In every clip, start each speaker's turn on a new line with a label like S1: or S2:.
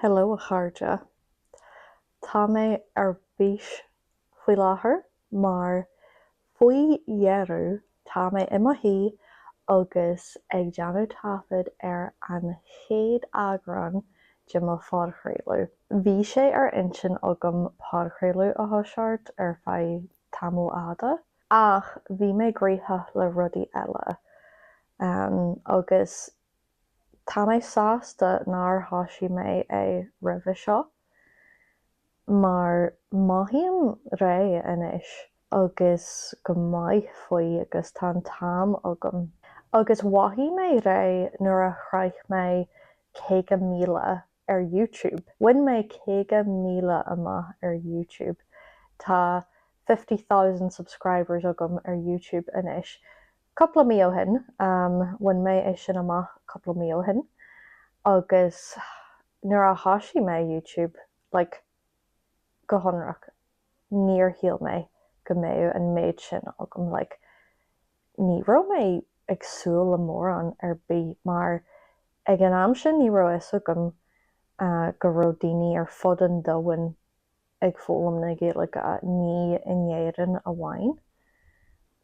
S1: Hello a chairde. Tá mé ar bís faoi láthair mar faoi dheireadh tá mé i mo shuí agus ag déanamh taifead ar an chéad eagrán de mo phodchraoladh. Bhí sé ar intinn agam podchraoladh a thoiseacht ar feadh tamall fhada ach bhí mé gnoitheach le rudaí eile agus Tá mé sásta nár thoisigh mé é roimhe seo mar mothaím réidh anois agus go maith faoi agus tá an t-am agam. Agus mhothaigh mé réidh nuair a shroich mé 50,000 ar YouTube. Bhain mé 50,000 amach ar YouTube. Tá 50,000 subscribers agam ar YouTube anois. Cúpla mí ó shin, bhain mé é sin amach cúpla mí ó shin agus nuair a thoisigh mé YouTube, like, go hionraic, níor shíl mé go mbeadh an méid sin agam, like, ní raibh mé ag súil le mórán ar bith mar ag an am sin ní raibh fhios agam go raibh daoine ar fud an domhain ag foghlaim na Gaeilge, ní in Éirinn amháin.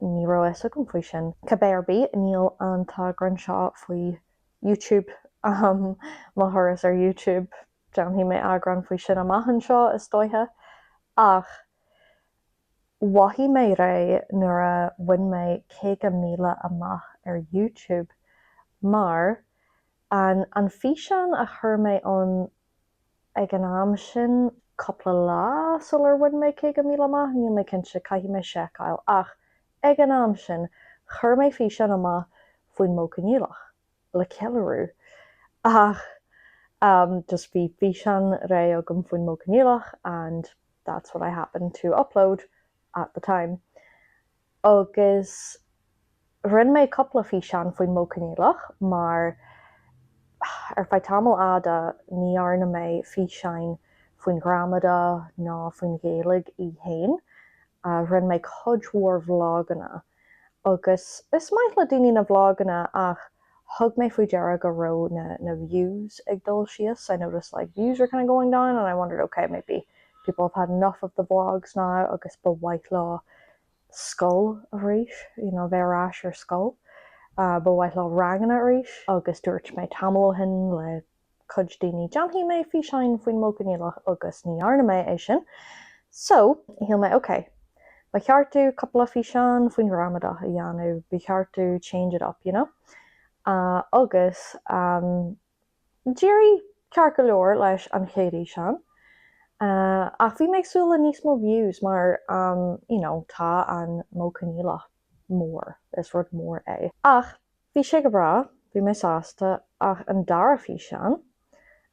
S1: Ní raibh fhios agam faoi sin. Cibé ar bith, níl an t-eagrán seo faoi YouTube, mo thuras ar YouTube, déanfaidh mé eagrán faoi sin amach anseo, is dóiche. Ach mhothaigh mé réidh nuair a bhain mé 50,000 amach ar YouTube mar an an físeán a chuir mé ann ag an am sin, cúpla lá sular bhain mé 50,000 amach, níl mé cinnte, caithfidh mé seiceáil, ach ag an am sin, chuir mé físeán amach faoin Modh Coinníollach, le ceiliúradh, ach um just bhí físeán réidh agam faoin Modh Coinníollach and that's what I happened to upload at the time. Agus rinne mé cúpla físeán faoin Modh Coinníollach mar ar feadh tamall fhada ní dhearna mé físeáin faoin ghramadach ná faoin Ghaeilge í féin. Rinne mé cuid mhór vloganna agus is maith le daoine na vloganna ach thug mé faoi deara go raibh na na views ag dul síos. I noticed like views were kind of going down and I wondered okay maybe people have had enough of the vlogs now agus ba mhaith leo scoil arís, you know, bheith ar ais ar scoil. Ba mhaith leo ranganna arís agus dúirt mé tamall ó shin le cuid daoine déanfaidh mé físeáin faoin Modh Coinníollach agus ní dhearna mé é sin. So, shíl mé ok, ba cheart domh cúpla físeán faoin ghramadach a dhéanamh, ba cheart domh change it up, you know? Agus um, D'éirigh ceart go leor leis an chéad fhíseán, ach bhí mé ag súil le níos mó views mar you know tá an Modh Coinníollach mór, is rud mór é. Ach bhí sé go breá, bhí mé sásta, ach an dara físeán,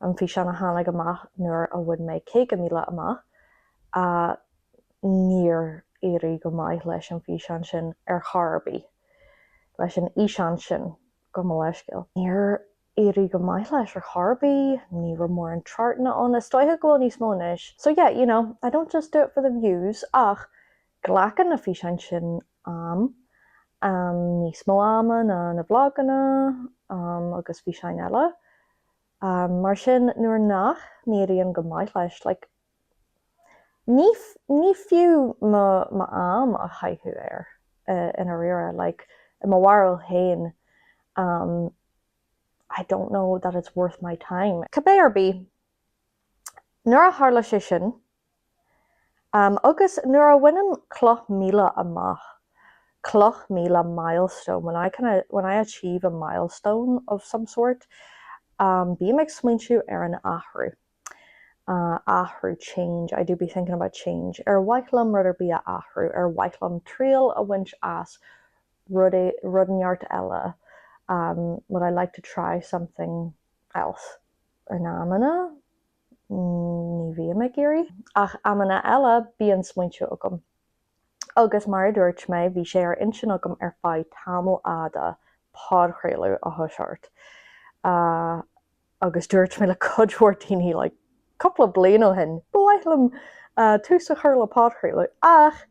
S1: an físeán a tháinig amach nuair a bhain mé 50,000 amach, níor éirigh go maith leis an bhfíseán sin ar chor ar bith, leis an fhíseán sin. Gabh mo leithscéal. Níor éirigh go maith leis ar chor ar bith, ní raibh mórán tráchtanna ann, is dóiche go bhfuil níos mó anois. So yeah, you know, I don't just do it for the views ach glacann na físeáin sin am, níos mó ama ná na vloganna agus físeáin eile. Mar sin, nuair nach n-éiríonn go maith leis, like, Ní, ní fiú mo, mo am a chaitheamh air i ndáiríre, like, i mo bharúil féin, um, I don't know that it's worth my time. Cibé ar bith, nuair a tharla sé sin, um, agus nuair a bhainim cloch míle amach, cloch míle milestone, when I kind of, when I achieve a milestone of some sort, um, bím ag smaointiú ar an athrú. athrú change, I do be thinking about change ar mhaith liom rud ar bith a athrú, ar mhaith liom triail a bhaint as rud rud inteacht eile um, would I like to try something else? In amanna ní bhím ag iarraidh, ach amanna eile bíonn smaointe agam. Agus mar a dúirt mé, bhí sé ar intinn agam ar feadh tamall fhada podchraoladh a thoiseacht. Agus dúirt mé le cuid mhór daoine like cúpla bliain ó shin, ba mhaith liom tús a chur le podchraoladh. Ach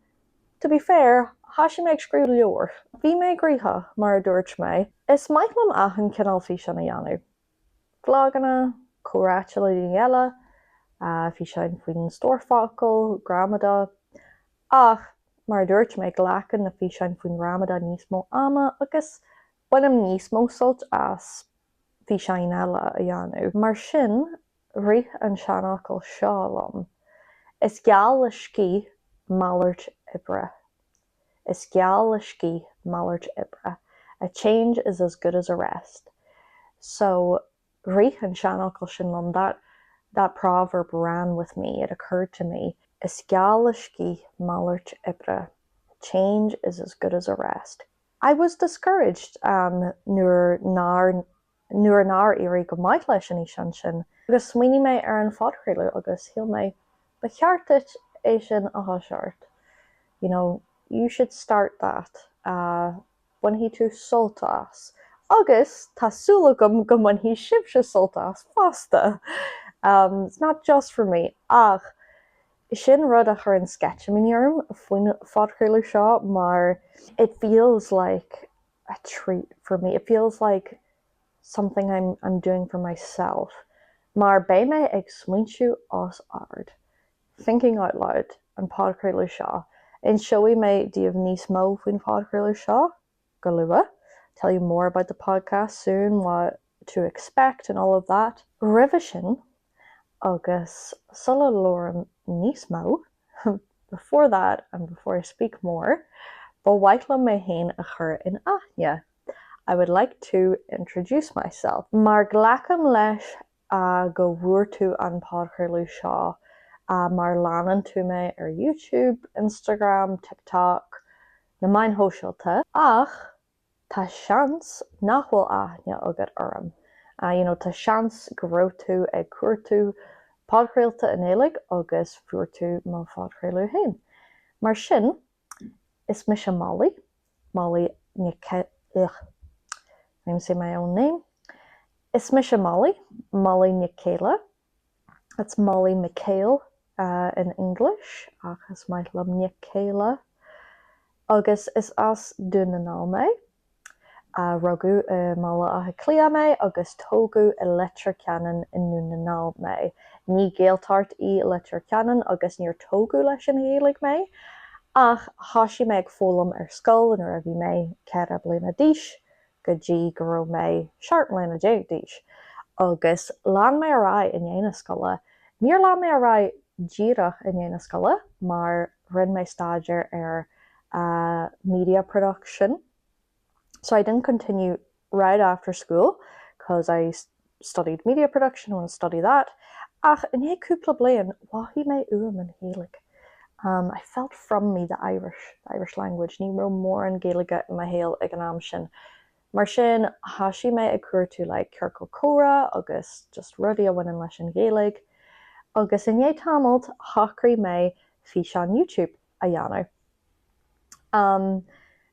S1: to be fair, thoisigh mé ag scríobh leabhar. Bhí mé gnoitheach, mar a dúirt mé. Is maith liom achan cineál físeán a dhéanamh. Vloganna, comhráite le daoine eile, físeáin faoin stór focal, gramadach, ach mar a dúirt mé, glacann na físeáin faoin ngramadach níos mó ama agus bainim níos mó sult as físeáin eile a dhéanamh. Mar sin, rith an seanfhocal seo liom, Is geall le scíth malairt oibre. Is geall le scíth malairt oibre. A change is as good as a rest. So, rith an seanfhocal sin liom, that that proverb ran with me, it occurred to me. Is geall le scíth malairt oibre. A change is as good as a rest. I was discouraged um nuair nár nuair nár éirigh go maith leis an fhíseán sin agus smaoinigh mé ar an phodchraoladh agus shíl mé ba cheart duit é sin a thoiseacht you know you should start that uh bainfidh tú sult as agus tá súil agam go mbainfidh sibhse sult as fosta um it's not just for me ach sin rud a chuireann sceitimíní orm faoin phodchraoladh seo mar it feels like a treat for me, it feels like something I'm I'm doing for myself mar beidh mé ag smaointiú os ard, thinking out loud, an podchraoladh seo. Inseoidh mé daoibh níos mó faoin phodchraoladh seo go luath, tell you more about the podcast soon, what to expect and all of that. Roimhe sin, agus sula labhraím níos mó, before that and before I speak more, ba mhaith liom mé féin a chur in aithne, I would like to introduce myself. Mar glacaim leis go bhfuair tú an podchraoladh seo mar leanann tú mé ar YouTube, Instagram, TikTok, na meáin shóisialta, ach tá seans nach bhfuil aithne agat orm. You know, tá seans go raibh tú ag cuartú podchraolta i nGaeilge agus fuair tú mo phodchraoladh féin. Mar sin, is mise Molly, Molly Nic ugh, let me say my own name. Is mise Molly, Molly Nic Céile. It's Molly McHale in English ach is maith liom Nic Céile. Agus is as Dún na nGall mé. Rugadh i mBaile Átha Cliath mé agus tógadh i Leitir Ceanainn i nDún na nGall mé. Ní Gaeltacht í Leitir Ceanainn agus níor tógadh leis an Ghaeilge mé ach thoisigh mé ag foghlaim ar scoil nuair a bhí mé 4 bliana d'aois. go dtí go raibh mé 17 mbliana d'aois agus lean mé ar aghaidh i ndiaidh na scoile. Níor lean mé ar aghaidh díreach i ndiaidh na scoile mar rinne mé staidéar ar media production so I didn't continue right after school cause I studied media production, I want to study that ach i ndiaidh cúpla bliain mhothaigh mé uaim an Ghaeilge. Um, I felt from me the Irish, the Irish language, ní raibh mórán Gaeilge i mo shaol ag an am sin. Mar sin, thoisigh mé ag cuartú like ciorcal comhrá agus just rudaí a bhaineann leis an Ghaeilge agus i ndiaidh tamaill shocraigh mé físeán YouTube a dhéanamh. Um,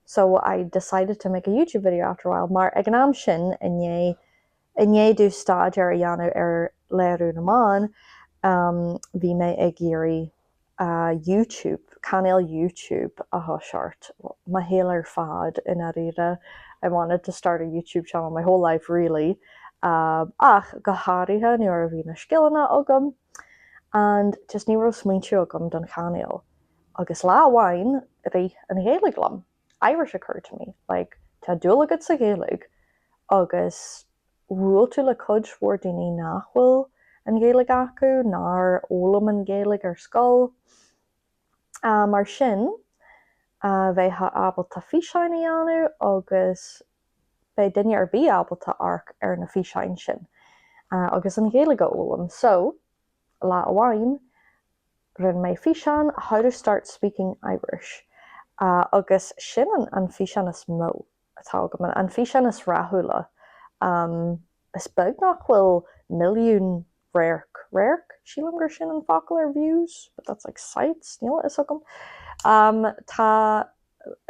S1: so I decided to make a YouTube video after a while mar ag an am sin i ndiaidh i ndiaidh domh staidéar a dhéanamh ar léiriú na meán um, bhí mé ag iarraidh uh, YouTube, cainéal YouTube a thoiseacht. Mo shaol ar fad i ndáiríre. I wanted to start a YouTube channel my whole life really. Uh, ach go háirithe nuair a bhí na scileanna agam and just ní raibh smaointiú agam don chainéal. Agus lá amháin rith an Ghaeilge liom, Irish occurred to me, like tá dúil agat sa Ghaeilge agus bhuail tú le cuid mhór daoine nach bhfuil an Ghaeilge acu, nár fhoghlaim an Ghaeilge ar scoil. Mar sin, bheifeá ábalta físeáin a dhéanamh agus beidh duine ar bith ábalta amharc ar na físeáin sin agus an Ghaeilge a fhoghlaim. So, lá amháin, rinne mé físeán 'How to start speaking Irish' agus sin an físeán is mó atá agam, an físeán is rathúla. Is beag nach bhfuil milliún radharc, radharc? Sílim gur sin an focal ar views, but that's like sights, níl a fhios agam. Tá,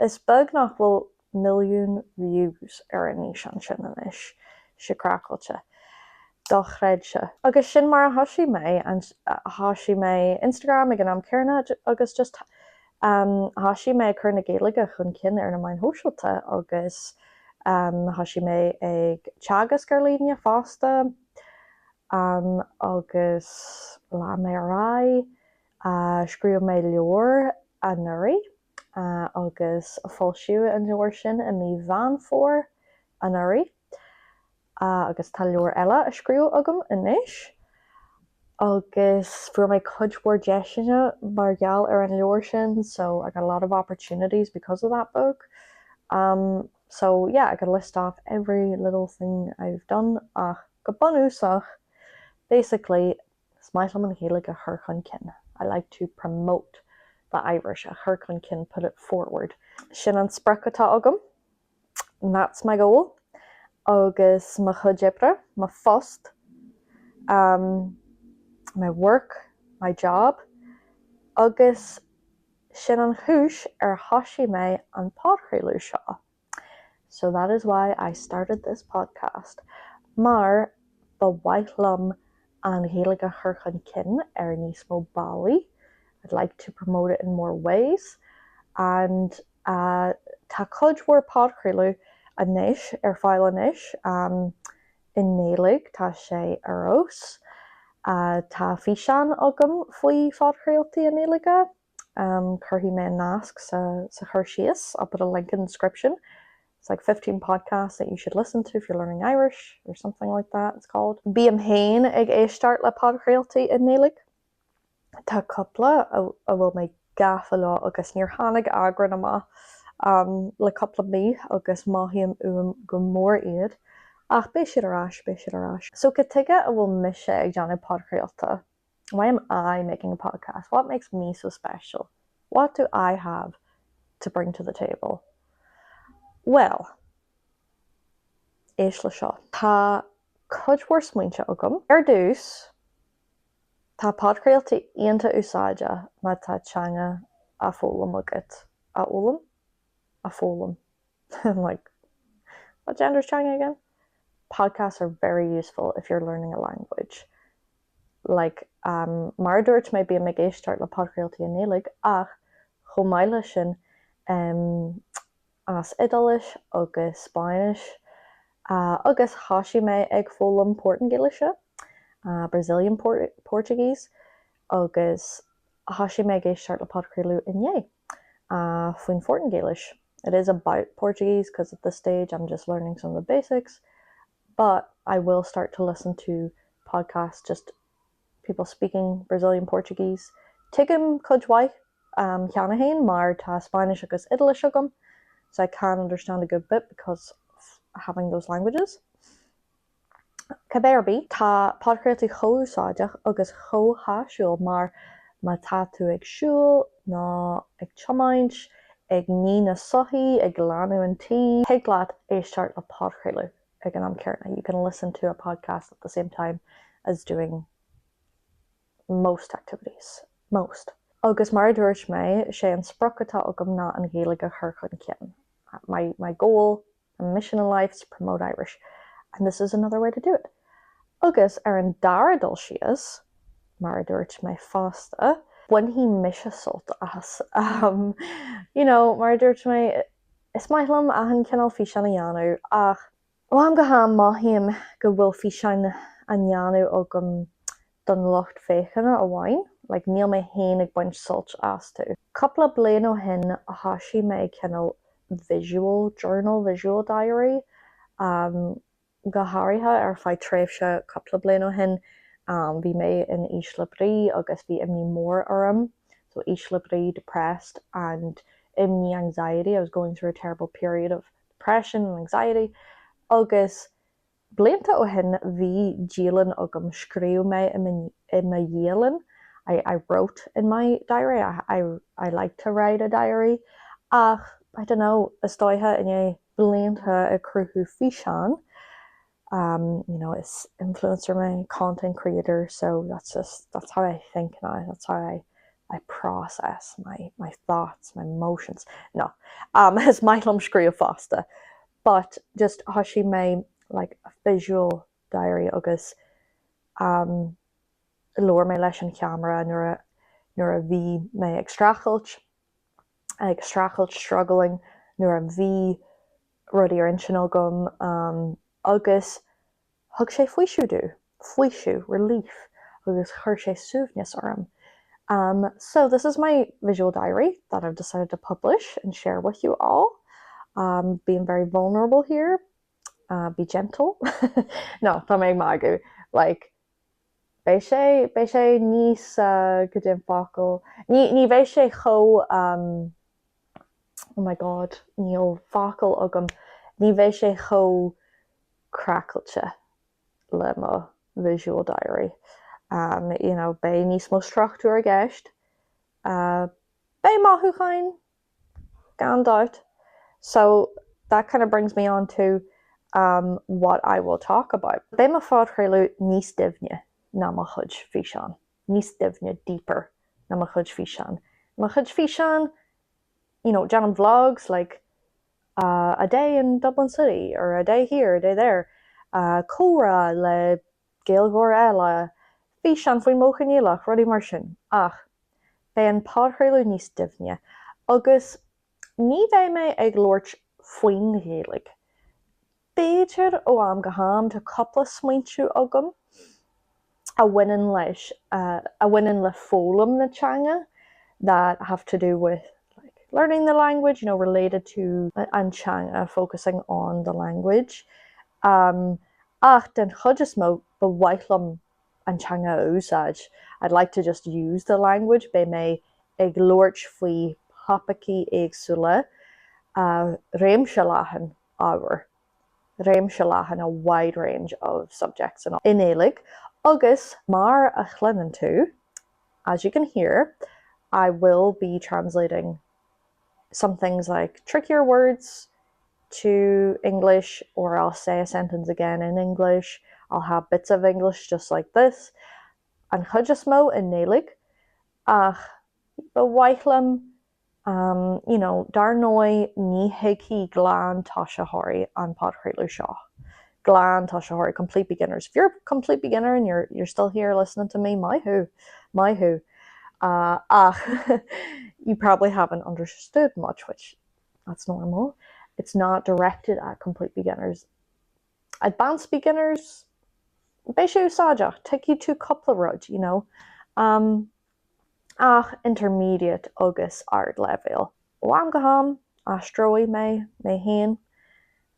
S1: is beag nach bhfuil milliún views ar an fhíseán sin anois. Sé craiceáilte. Dochreidte. Agus sin mar a thoisigh mé. Thoisigh mé Instagram ag an am céanna agus just thoisigh mé ag cur na Gaeilge chun cinn ar na meáin shóisialta agus thoisigh mé ag teagasc ar líne fosta. Agus lean mé ar aghaidh, scríobh mé leabhar anuraidh agus foilsíodh an leabhar sin i mí Mheán Fómhair anuraidh. Agus tá leabhar eile á scríobh agam anois agus fuair mé cuid mhór deiseanna mar gheall ar an leabhar sin, so I got a lot of opportunities because of that book. So yeah, I could list off every little thing I've done ach go bunúsach, basically, is maith liom an Ghaeilge a chur chun cinn. I like to promote the Irish, a chur chun cinn, put it forward. Sin an sprioc atá agam, that's my goal, agus mo chuid oibre, mo phost, um, my work, my job, agus Sin an chúis ar thosaigh mé an podchraoladh seo. So that is why I started this podcast, mar ba mhaith liom an Ghaeilge a chur chun cinn ar níos mó bealaí, I'd like to promote it in more ways, and tá cuid mhór podchraoladh anois, ar fáil anois, i nGaeilge, tá sé ar fheabhas. Tá físeán agam faoi phodchraoltaí i nGaeilge, cuirfidh mé an nasc sa chur síos, I'll put a link in the description. It's like 15 podcasts that you should listen to if you're learning Irish or something like that it's called. Bím féin ag éisteacht le podchraoltaí i nGaeilge. Tá cúpla a bhfuil mé gafa leo agus níor tháinig eagrán amach le cúpla mí agus mothaím uaim go mór iad ach beidh siad ar ais, beidh siad ar ais. So cad tuige a bhfuil mise ag déanamh podchraolta? Why am I making a podcast? What makes me so special? What do I have to bring to the table? Well, éist le seo. Tá cuid mhór smaointe agam. Ar dtús, Tá podchraoltaí iontach úsáideach má tá teanga á foghlaim agat. Á fhoghlaim? Á foghlaim. I'm like, what gender is teanga again? Podcasts are very useful if you're learning a language. Like, um, mar a dúirt mé bím ag éisteacht le podchraoltaí i nGaeilge ach chomh maith leis sin um, as Iodáilis agus Spáinnis agus thosaigh mé ag foghlaim Portaingéilise, Brazilian Portuguese, agus thosaigh mé ag éisteacht le podchraoladh inné faoin Phortaingéilis. It is about Portuguese because at this stage I'm just learning some of the basics, but I will start to listen to podcasts just people speaking Brazilian Portuguese. Tuigim cuid mhaith cheana féin mar tá Spáinnis agus Iodáilis agam, so I can understand a good bit because of having those languages. Cibé ar bith, tá podchraoltaí chomh úsáideach agus chomh háisiúil mar má tá tú ag siúl nó ag tiomáint, ag ní na soithí, ag glanadh an tí, thig leat éisteacht le podchraoladh. ag an am céanna. You can listen to a podcast at the same time as doing most activities. Most. Agus mar a dúirt mé, sé an sprioc atá agam ná an Ghaeilge a chur chun cinn. My, my goal, my mission in life is to promote Irish. And this is another way to do it. Agus ar an dara dul síos, mar a dúirt mé fosta, bainfidh mise sult as. Um, you know, mar a dúirt mé, Is maith liom achan cineál físeán a dhéanamh ach ó am go ham mothaím go bhfuil físeáin á ndéanamh agam don lucht féachana amháin, like níl mé féin ag baint sult astu. Cúpla bliain ó shin thosaigh mé cineál visual journal, visual diary, um, Go háirithe ar feadh tréimhse cúpla bliain ó shin, bhí mé in ísle brí agus bhí imní mór orm, so ísle brí, depressed, and imní, anxiety, I was going through a terrible period of depression and anxiety agus blianta ó shin bhí dialann agam, scríobh mé i mo dhialann, I, I wrote in my diary, I, I, I like to write a diary ach I don't know, is dóiche i ndiaidh blianta ag cruthú físeán, you know, is influencer mé, content creator, so that's just, that's how I think now, that's how I, I process my, my thoughts, my emotions. No, um, is maith liom scríobh fosta, but just thosaigh mé like a visual diary agus um, labhair mé leis an cheamara nuair a, nuair a bhí mé ag streachailt, ag streachailt, struggling, nuair a bhí rudaí ar intinn agam agus thug sé faoiseamh domh. Faoiseamh, relief, agus chuir sé suaimhneas orm. Um, so this is my visual diary that I've decided to publish and share with you all. Um, being very vulnerable here, uh, be gentle. no, tá mé ag magadh. Like, beidh sé, beidh sé níos, uh, cad é an focal, ní, ní bheidh sé chomh, um, oh my god, níl focal agam, ní bheidh sé chomh craiceáilte le mo visual diary. Um, you know, beidh níos mó struchtúr i gceist. Uh, beidh mothúcháin, gan dabht. So that kind of brings me on to um, what I will talk about. Beidh mo phodchraoladh níos doimhne ná mo chuid físeán. Níos doimhne, deeper, ná mo chuid físeán. Mo chuid físeán, you know, déanaim vlogs like uh, a day in Dublin City or a day here, a day there, uh, comhrá le Gaeilgeoir eile, físeán faoin Modh Coinníollach, rudaí mar sin. Ach beidh an podchraoladh níos doimhne agus ní bheidh mé ag labhairt faoin Ghaeilge. B'fhéidir ó am go ham tá cúpla smaointiú agam a bhaineann leis, a bhaineann le foghlaim na teanga that have to do with like learning the language, you know, related to an teanga, focusing on the language. Um, ach den chuid is mó ba mhaith liom an teanga a úsáid. I'd like to just use the language, beidh mé ag labhairt faoi thopaicí éagsúla, uh, réimse leathan ábhar, réimse leathan a wide range of subjects and i nGaeilge agus mar a chluineann tú, as you can hear, I will be translating some things like trickier words to English or I'll say a sentence again in English, I'll have bits of English just like this, an chuid is mó i nGaeilge ach ba mhaith liom um you know dar ndóigh ní thuigfidh glan-tosaitheoirí an podchraoladh seo. Glan-tosaitheoirí, complete beginners. If you're a complete beginner and you're you're still here listening to me, maith thú, maith thú. Uh, ach you probably haven't understood much, which that's normal. It's not directed at complete beginners. Advanced beginners, beidh sé úsáideach, tuigfidh tú cúpla rud, you know. Um, ach intermediate agus ardleibhéal. Ó am go ham, aistreoidh mé mé féin,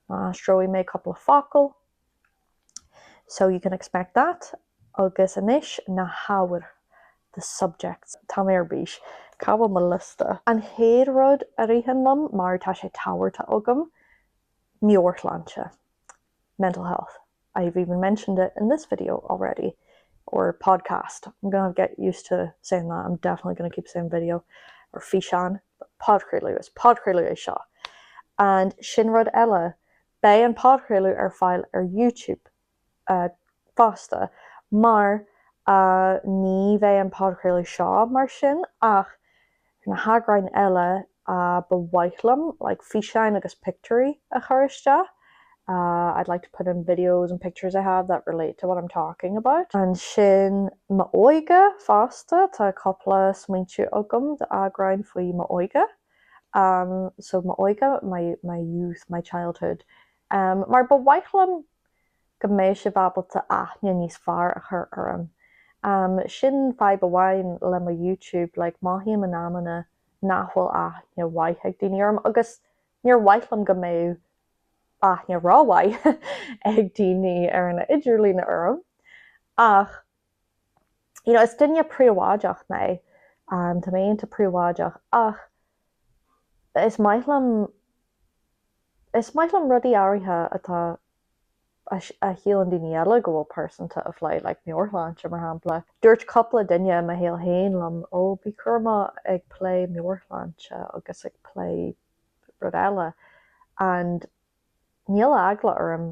S1: aistreoidh mé cúpla focal, so you can expect that. Agus anois na hábhair, the subjects. Tá mé ar bís. Cá bhfuil mo liosta? An chéad rud a ritheann liom, mar tá sé tábhachtach agam, meabhairshláinte, mental health. I've even mentioned it in this video already, or podcast. I'm gonna get used to saying that. I'm definitely gonna keep saying video or físeán, but podchraoladh is podchraoladh é seo. And sin rud eile, beidh an podchraoladh ar fáil ar YouTube uh, fosta, mar uh, ní bheidh an podchraoladh seo mar sin ach na heagráin eile uh, ba mhaith liom like físeáin agus pictiúirí a chur isteach. Uh, I'd like to put in videos and pictures I have that relate to what I'm talking about. Ansin m'óige fosta, tá cúpla smaointiú agam d'eagráin faoi m'óige. Um, so m'óige, my, my youth, my childhood. Um, mar ba mhaith liom go mbeidh sibh ábalta aithne níos fearr a chur orm. Um, sin fadhb amháin le mo YouTube, like mothaím in amanna nach bhfuil aithne mhaith ag daoine orm agus níor mhaith liom go mbeadh aithne rómhaith ag daoine ar an idirlíon orm. Ach you know, is duine príobháideach mé, um, tá mé iontach príobháideach ach is maith liom is maith liom rudaí áirithe atá a shíleann daoine eile go bhfuil pearsanta a phlé, like meabhairshláinte mar shampla. Dúirt cúpla duine i mo shaol féin liom, ó bí cúramach ag plé meabhairshláinte agus ag plé rud eile and níl eagla orm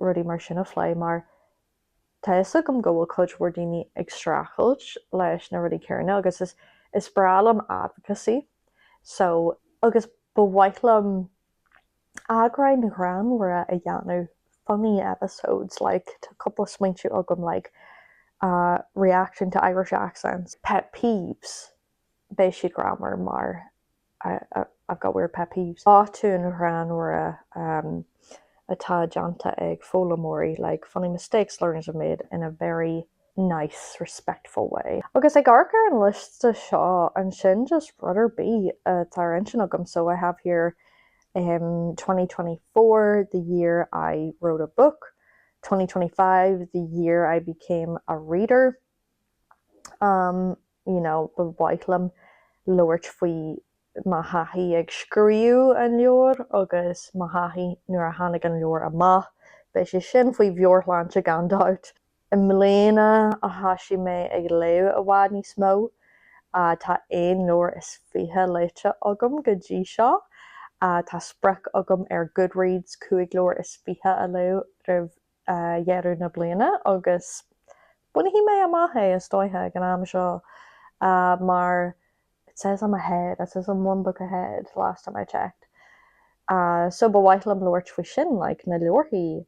S1: rudaí mar sin a phlé mar tá fhios agam go bhfuil cuid mhór daoine ag streachailt leis na rudaí céanna agus is is breá liom advocacy so agus ba mhaith liom eagráin ghreannmhara a dhéanamh, funny episodes, like tá cúpla smaointiú agam like uh reacting to Irish accents, pet peeves, beidh siad greannmhar mar I, I, I've got weird pet peeves. Botúin ghreannmhara um. atá déanta ag foghlaimeoirí, like funny mistakes learners have made in a very nice, respectful way. Agus ag amharc ar an liosta seo ansin just rud ar bith atá ar intinn agam so I have here um 2024, the year I wrote a book, 2025, the year I became a reader. Um, you know, ba mhaith liom labhairt faoi mo thaithí ag scríobh an leabhair agus mo thaithí nuair a tháinig an leabhar amach. Beidh sé sin faoi mheabhairshláinte gan dabht. I mbliana a thoisigh mé ag léamh i bhfad níos mó. Tá aon leabhar is 20 léite agam go dtí seo. Tá sprioc agam ar Goodreads 5 leabhar is 20 a léamh roimh dheireadh na bliana agus bainfidh mé amach é is dóiche ag an am seo mar it says I'm ahead, it says I'm one book ahead last time I checked. So ba mhaith liom labhairt faoi sin, like na leabharthaí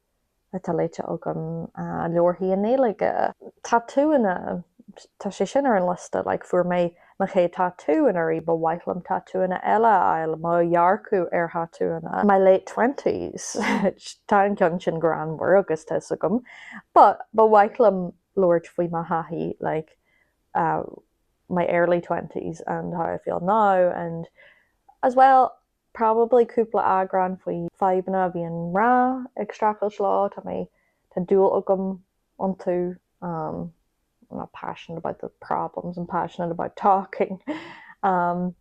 S1: atá léite agam, leabharthaí i nGaeilge, tatúanna, tá sé sin ar an liosta, like fuair mé mo chéad tatú anuraidh, ba mhaith liom tatúanna eile a fháil, mo dhearcadh ar thatúanna. My late twenties, tá an ceann sin greannmhar agus tá fhios agam, but ba mhaith liom labhairt faoi mo thaithí like my early twenties and how I feel now and as well probably cúpla eagrán faoi fadhbanna a bhíonn mná ag streachailt leo, tá mé, tá dúil agam iontu, um I'm not passionate about the problems, I'm passionate about talking um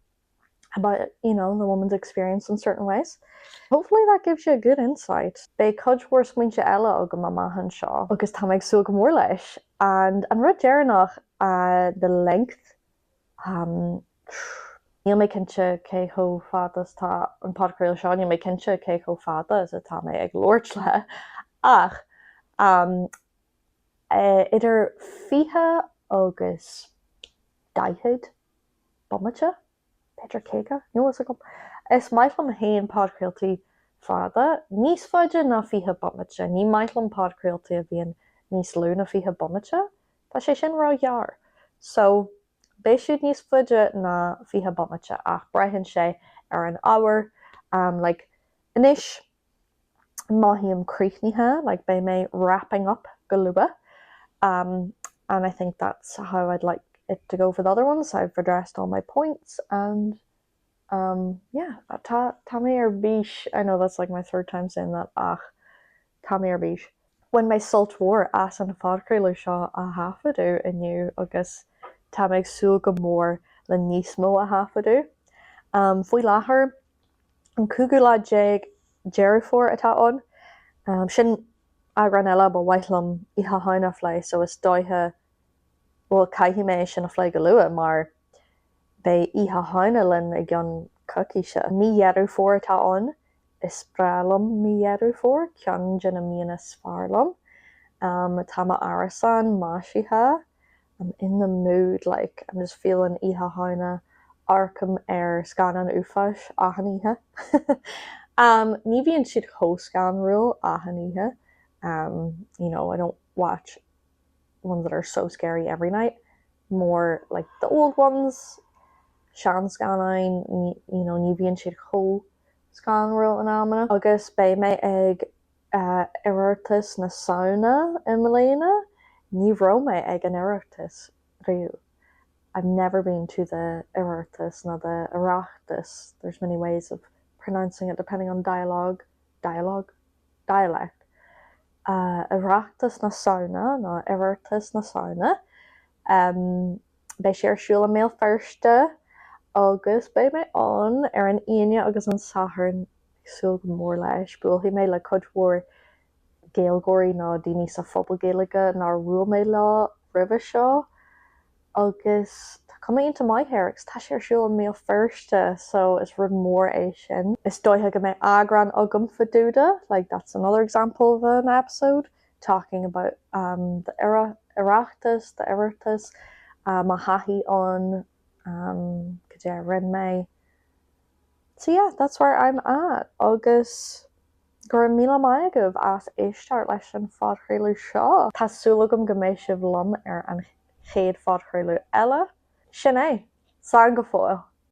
S1: about you know the woman's experience in certain ways. Hopefully that gives you a good insight. Beidh cuid mhór smaointe eile agam amach anseo agus tá mé ag súil go mór leis. And an rud deireanach, uh, the length um, Níl mé cinnte cé chomh fada is atá an podchraoladh seo, níl mé cinnte cé chomh fada is atá mé ag labhairt le, ach um, idir 20 agus 40 bomaite, b'fhéidir 50, níl fhios agam. Is maith liom féin podchraoltaí fada, níos faide ná 20 bomaite. Ní maith liom podchraoltaí a bhíonn níos lú ná 20 bomaite, tá sé sin róghearr. So, Beidh siad níos faide ná 20 bomaite ach braitheann sé ar an ábhar. Like, anois mothaím críochnaithe, like beidh mé wrapping up go luath um and I think that's how I'd like it to go for the other ones, I've addressed all my points and um yeah tá tá mé ar bís, I know that's like my third time saying that ach tá mé ar bís. Bhain mé sult mhór as an phodchraoladh seo a thaifeadadh inniu agus tá mé ag súil go mór le níos mó a thaifeadadh. Um faoi láthair an cúigiú lá déag Deireadh Fómhair atá ann. Um sin eagrán eile ba mhaith liom Oíche Shamhna a phlé so is dóiche bhuel caithfidh mé é sin a phlé go luath mar Beidh Oíche Shamhna linn i gceann coicíse. Mí Dheireadh Fómhair atá ann. Is breá liom mí Dheireadh Fómhair, ceann de na míonna is fearr liom. Tá m'árasán maisithe. I'm in the mood, like, I'm just feeling Oíche Shamhna. Amharcaim ar scannán uafáis achan oíche. Ní bhíonn siad chomh scanrúil achan oíche. You know, I don't watch ones that are so scary every night, more like the old ones, seanscannáin, you know, ní bhíonn siad chomh scanrúil in amanna. Agus beidh mé ag Oireachtas na Samhna i mbliana, ní raibh mé ag an Oireachtas riamh. I've never been to the Oireachtas nó the Oireachtas, there's many ways of pronouncing it depending on dialogue, dialogue? dialect. Oireachtas na Samhna nó Oireachtas na Samhna. Beidh sé ar siúl i mBéal Feirste agus beidh mé ann ar an Aoine agus an Satharn. Ag súil go mór leis. Buailfidh mé le cuid mhór Gaeilgeoirí nó daoine sa phobal Gaeilge nár bhuail mé leo roimhe seo. agus tá cuma iontach maith air agus tá sé ar siúl i mBéal Feirste so is rud mór é sin. Is dóiche go mbeidh eagrán agam fá dtaobh de, like that's another example of an episode talking about um the Oireachtas, the Oireachtas, uh, mo thaithí ann, um, cad é a rinne mé. So yeah, that's where I'm at agus go raibh míle maith agaibh as éisteacht leis an phodchraoladh seo. Tá súil agam go mbeidh sibh liom ar an chéad phodchraoladh eile. Sin é! Slán go fóill!